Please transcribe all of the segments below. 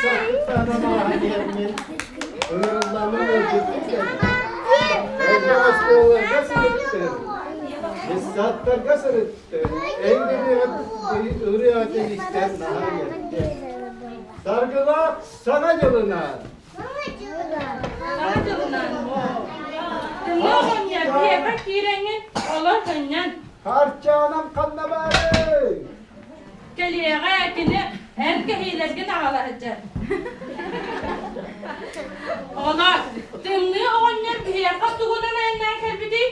саргыттаанан ааһан иһэммин, ыҥырылламмын ыалдьыттыы кэллим. Элбэх оскуолаларга сырыттым, детсадтарга сырыттым, эн ырыаҕытын истэн наһаа үөрдүм. Саргылаах Саҥа дьылынан! Саҥа дьылынан! Тымныы оҕонньор биһиэхэ киирэҥҥин олор сынньан. Харчаанам ханна баарый? Кэлиэҕэ кини эн кэһиилэргин аҕала сылдьар. Оҕолоор, тымныы оҕонньор биһиэхэ тугунан айаннаан кэлбитий?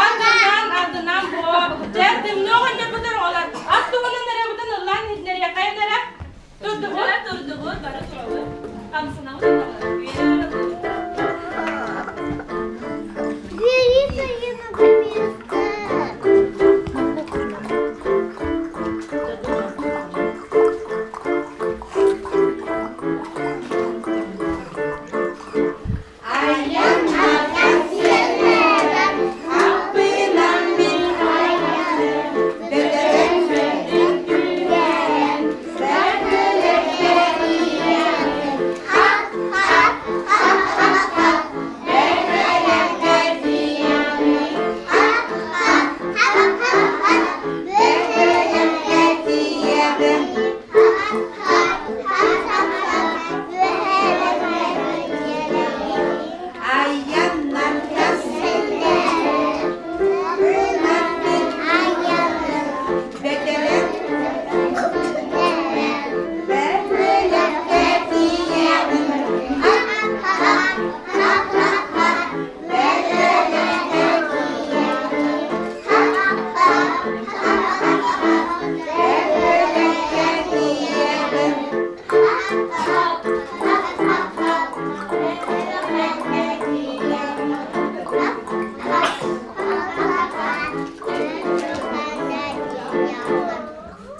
Атынан, атынан буо. Дьэ, тымныы оҕонньорбутун оҕолор ат тугунан эрэ бутун ыллаан иһитиннэриэххэйин эрэ. Турдубут, турдубут, бары турабыт. Хамсанабыт, Айан-айан аппынан мин бөтөн түгэн бөкүлэккэ хап хап хап хап бөкүлэккэ тиийэммин хап хап хап хап хап бөкүлэккэ тиийэбин хап хап хап хап хап бөкүлэккэ тиийэбин Айаннан бэтэрэн бөһүөлэккэ тиийэбин бөһүөлэккэ тиийэбин.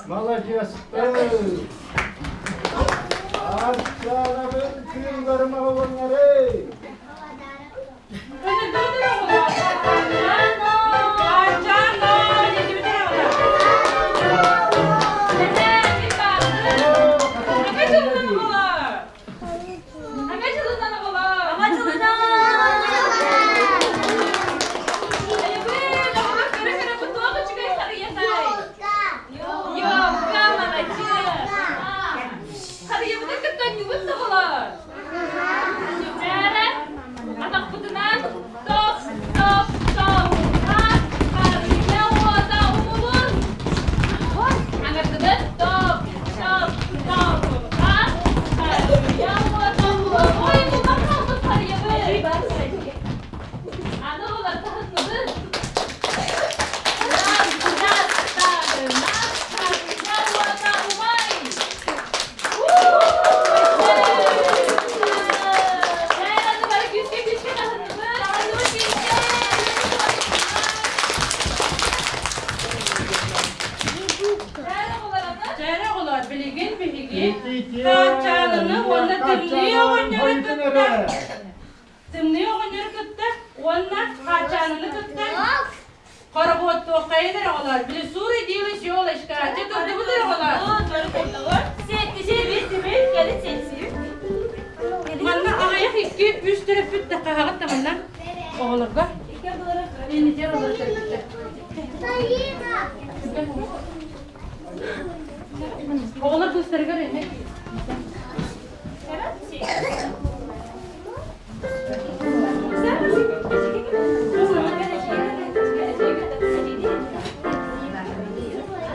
Маладьыастар! Арчаанабын кыылларым оҕолоннорой! Харыйабытын кытта ньубут тоҕолор. Дьээрэ, атахпытынан топ, топ, топ, ат, харыйа уота умулун. Аҥардыбыт топ, топ, топ, ат, харыйа уота умулун. Ой, булбат хаалбыт харыйабыт. Аны олор таһынныбыт. Раз, раз, тагынас, харыйа уота умай. Чээрэ оҕолоор, билигин биһиги Хаачаалыны уонна Тымныы оҕонньору кытта Тымныы оҕонньору кытта уонна Хаачааныны кытта Хоробуоттуоххайын эрэ оҕолоор, в лесу родилась елочка. Чэ, турдубут эрэ оҕолоор. Манна аҕыйах икки, үс төрөппүт да хаһаҕыт да манна оҕолорго. Инитер олор төрөппүттэр. Оҕолор быыстарыгар эмэ.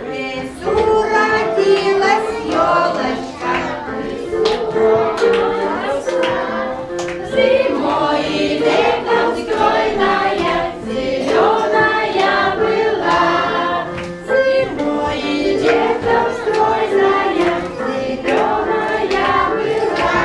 В лесу родилась елочка, зимой и летом стройная, зеленая была. Зимой и летом стройная, зеленая была.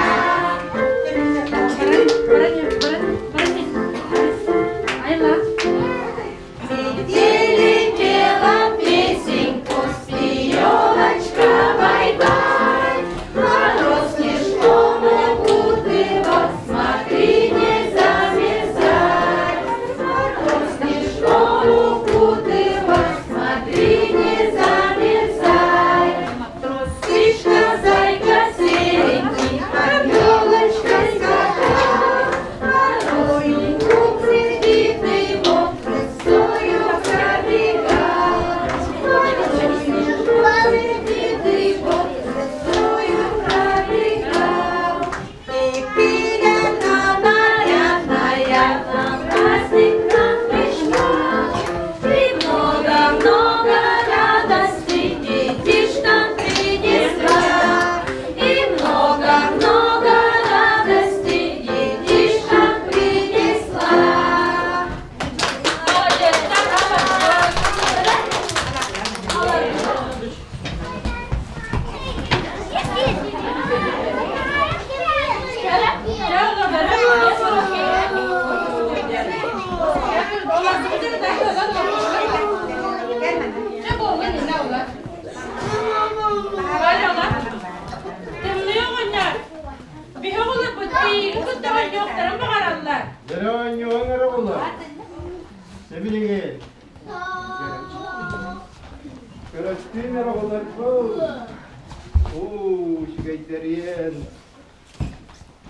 үчүгэйдэриэн.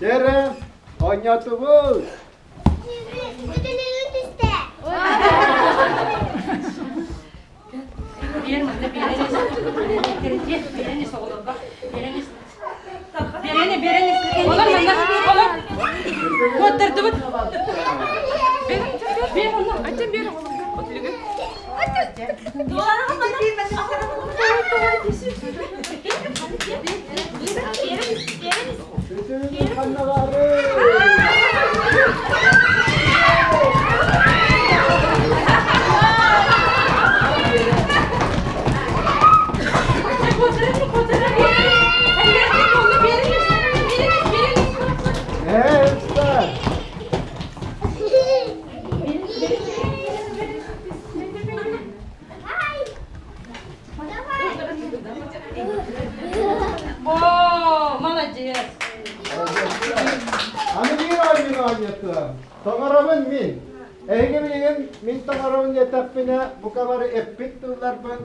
Дьэ оонньоотубут. Биэр манна биэрэн биэрэн ис оҕолорго биэрэн ис биэрэн биэрэн ис олор манна олор куоттардыбыт биэр онно аччан биэр оҕолорго отулугу Бүтүн ханна баарый? Ээ, устар. О, молодец! Аны биир оонньууну оонньотуом. Тоҥоробун мин. Эһиги билигин мин тоҥоробун диэтэхпинэ, бука бары эппит тылларбын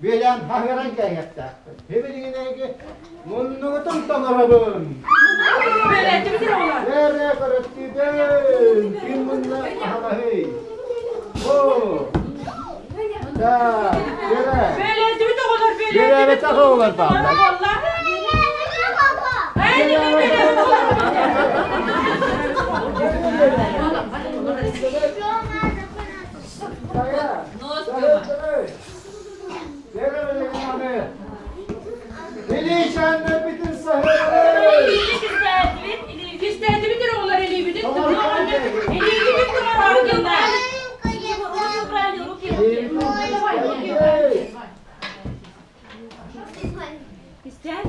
бүөлээн хаһыаран кээһиэхтээхпин. Билигин эһиги муннугутун тоҥоробун. Эрэ көрөттүүбүн. Ким мунна аһаҕаһый? О! Так, Вера. Бүөлээтибит оҕолор, Бүөлээбэтэх оҕолор бааллар. Илиичээннэрбитин саһыарабыт! Кистээтибит оҕолор илиибитин илиигитин туруору Спрячь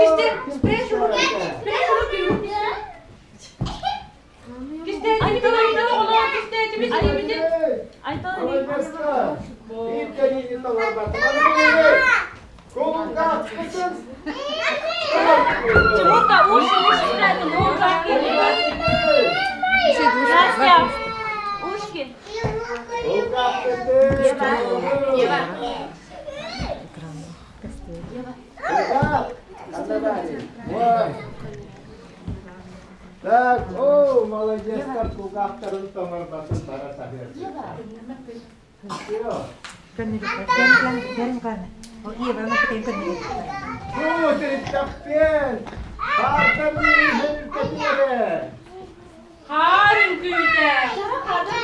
руки, спрячь руки. Тимурка, уши, уши спрятал, Настя, ушки. Ева. Ева. Так, о, молодецтар кулгаахтарын тоҥорбатын бара саһыар. О, тириттэхпиэн! Хаартан миигин үркэтиэрэ! Хаар үҥкүүтэ.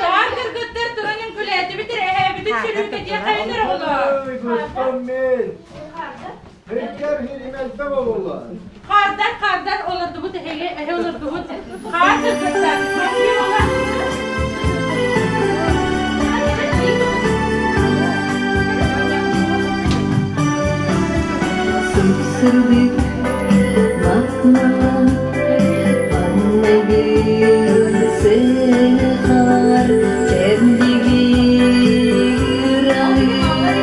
Хаар кыргыттар туран үҥкүүлээтибит эрэ эһээбитин сүрүүкэтиэ хайынар оҕолор. Ой, густом мин! Хиркер хиримэлбэ буолла. Хаардар хаардар олордубут эһэги эһэ олордубут. Хаар кыргыттар. Сырдык махмалан Аннагын сыһар Чэбдигир аһы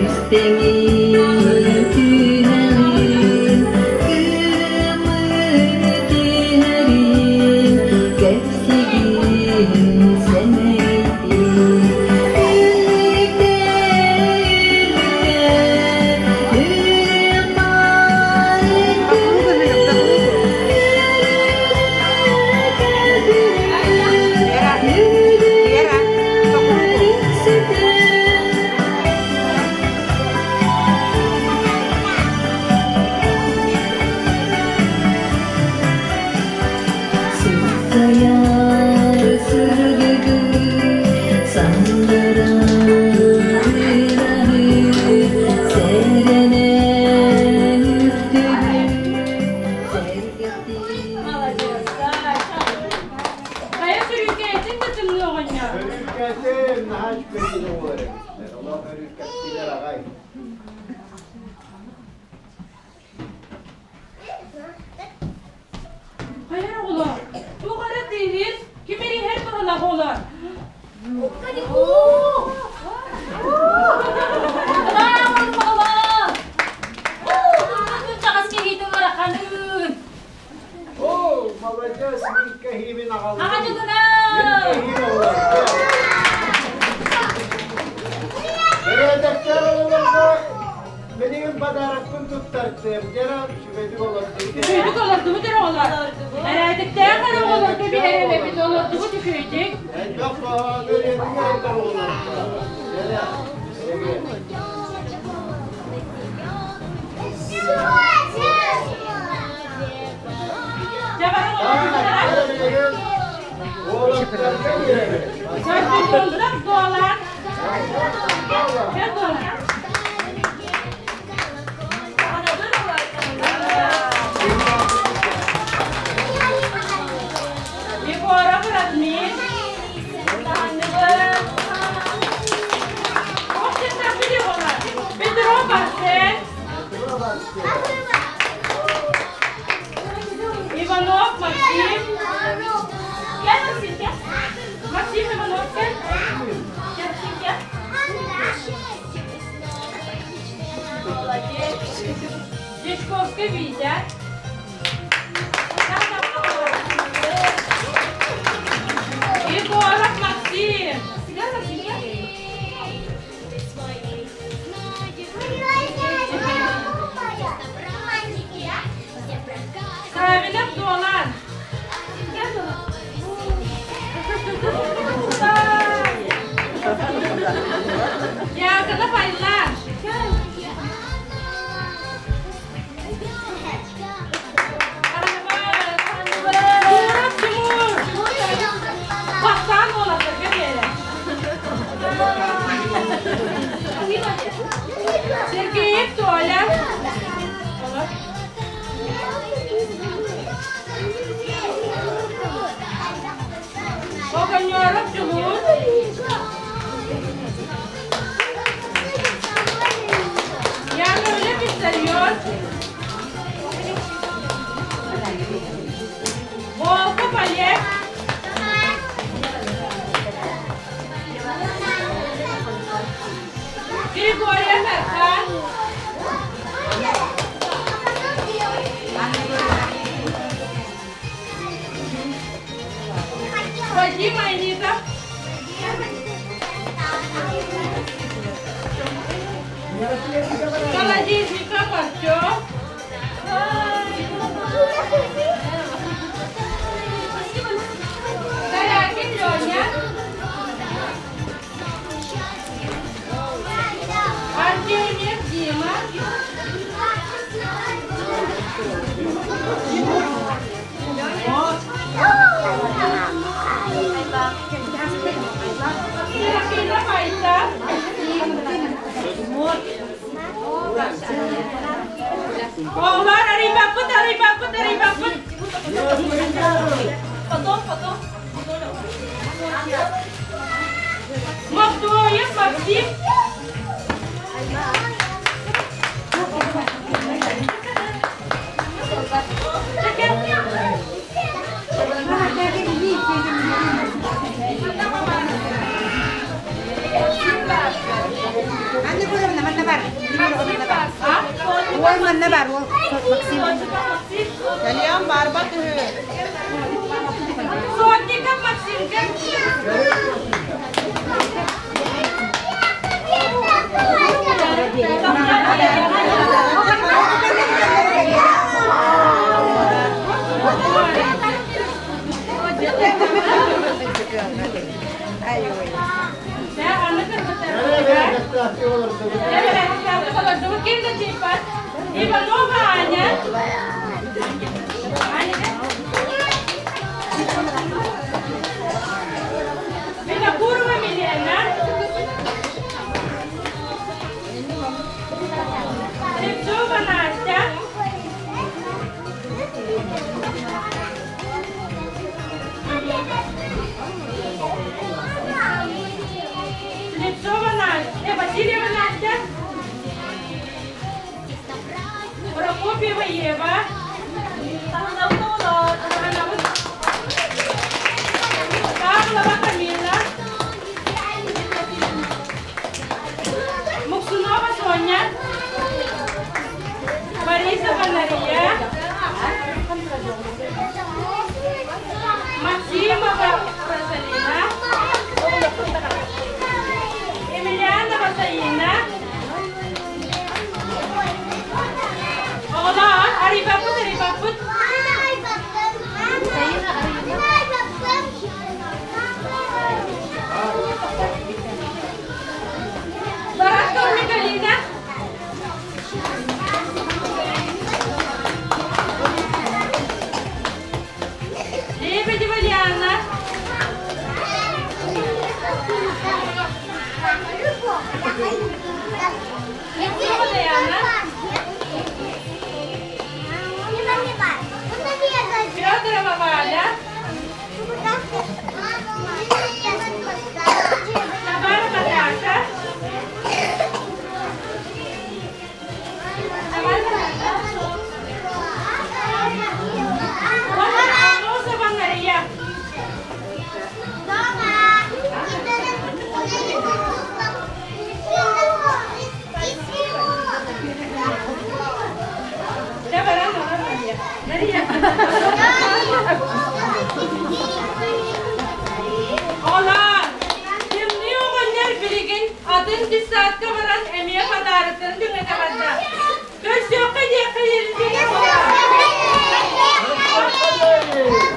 Түстэҥин түһэрин Кымыр түһэрин Кэпсигин сэмэйдин Үлүктэ үлүктэ Сыттайар сырдыгы сандарар ырары сэрэнэн үктүгү сэргэхтии Молодец, да. Хайа сүрүүкээтин да тымныы оҕонньор. Өрүүккэтим, наһаа үчүгэй буолар эбиттэр. Олох өрүүккэттилэр аҕай. Хайа оҕолор, туох эрэ тыаһыыр, ким эриһэр быһылаах оҕолор? О, молодец, мин кэһиибин аҕаллым. Мин кэһиим олордо. Бэрээдэктээх оҕолорго билигин подарокпын туттартым. Саныам дьэрэ үчүгэйдик олордубут. Үчүгэйдик олордубут эрэ оҕолор. Эрээтиктээх эрэ оҕолорго биһирэбит олордубут үчүгэйдик. Элбэх хоһоон ырыатын олордор оҕолорго. Дьэрэ. Дьэ бары олордубуттара. Уолаттарга биэрэбит. Көрдүннүллэр дуолан. Дьэ дуолан. Егоров Радмир. Петров Арсен. Иванов Максим. Максим Иванов. Дьячковскай Витя. Егоров Максим. Савинов Дуолан. Дьяконов Айлан. Дуров Тимур. Бастаан уолаттарга биэрэ. Сергеев Толя. Огонеров Тимур. Яковлев Виссарион. Волков Олег. Григорьев Архан. Вадим Айнитов. Колодезников Артем. Корякин Леня. Артемьев Дима. Серафина Айта. Оҕолор арыйбаппыт, арыйбаппыт, арыйбаппыт. Потом, потом. Мохтуоев Максим. Анна Егоровна, манна бар. Уол манна бар, уол Максим. Кэлиэн барбат үһү. Сотников Максимка. Дьэ, аны кыргыттар. Ким да тиийбэт. Иванова Аня. Аня, Винокурова Милена. Федорова Валя. Тамара Наташа. Уонна Аносова Мария. Дьэ баран олор Мария. Мария. Оҕолоор, тымныы оҕонньор билигин атын детсадка баран эмиэ подароктарын түҥэтэ барда. Көрсүөххэ диэххэ диэри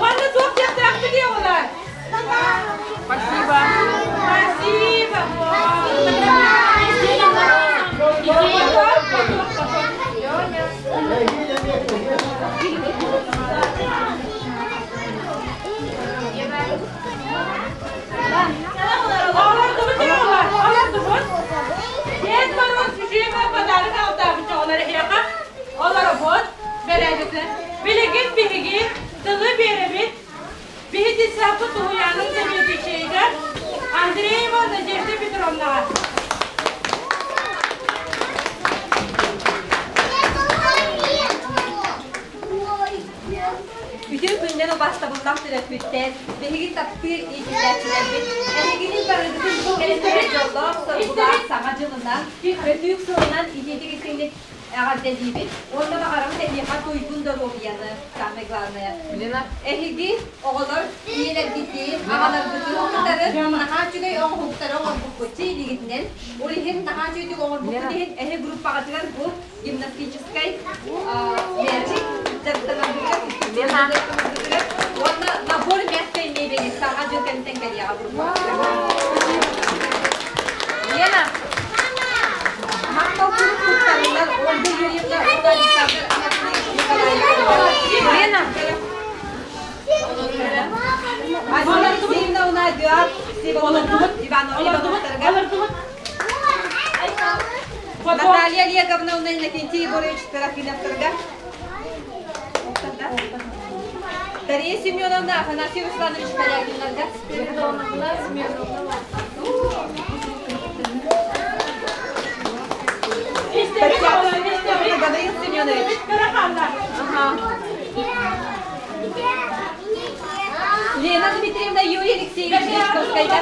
Уонна туох диэхтээхпит диэ оҕолоор? Спасибо. Спасибо. Олордубут оҕолор, олордубут. Дед Мороз үчүгэй подарок алтаабыт оҕолор эһиэхэ. Олоробут, бэрээдэтэ. Билигин биһиги тылы биэрэбит. Биһи детсадпыт уһуйаанын сэбиэдиссэйигэр Андреева Надежда Петровнаҕа. Бүтүн күннэн убаастабыллаах төрөппүттэр, биһиги таптыыр иитиллээччилэрбит, эһигини барыгытын бу кэлин дьоллоох, соргулаах Саҥа дьылынан, Бөтүүк сылынан итиитик-истиҥник эҕэрдэлиибит уонна баҕарабыт эһиэхэ туйгун доруобуйаны, самое главное. Эһиги оҕолор ийэлэргитин, аҕаларгытын кытары наһаа үчүгэй оҥоһуктары оҥорбуккут илигитинэн, ол иһин наһаа үчүгэйдик оҥорбуккут иһин эһи группаҕытыгар бу гимнастическай мячик дьарыктанарбытыгар уонна набор мягкой мебели саҥа дьыл кэмтэн кэлиэҕэ Лена, махтал сурук туттарыллар Ольга Юрьевна уонна Александр Анатольевич Николаевич. Лена, Алена Алексеевна уна Эдуард Всеволодович Иванов Ивановтарга. Наталья Олеговна уна Иннокентий Егорович Трофимовтарга. Дария Семеновна, Афанасий Русланович Корякиннарга. Гаврил Семенович. Ага. Лена Дмитриевна, Юрий Алексеевич Дьячковскайга.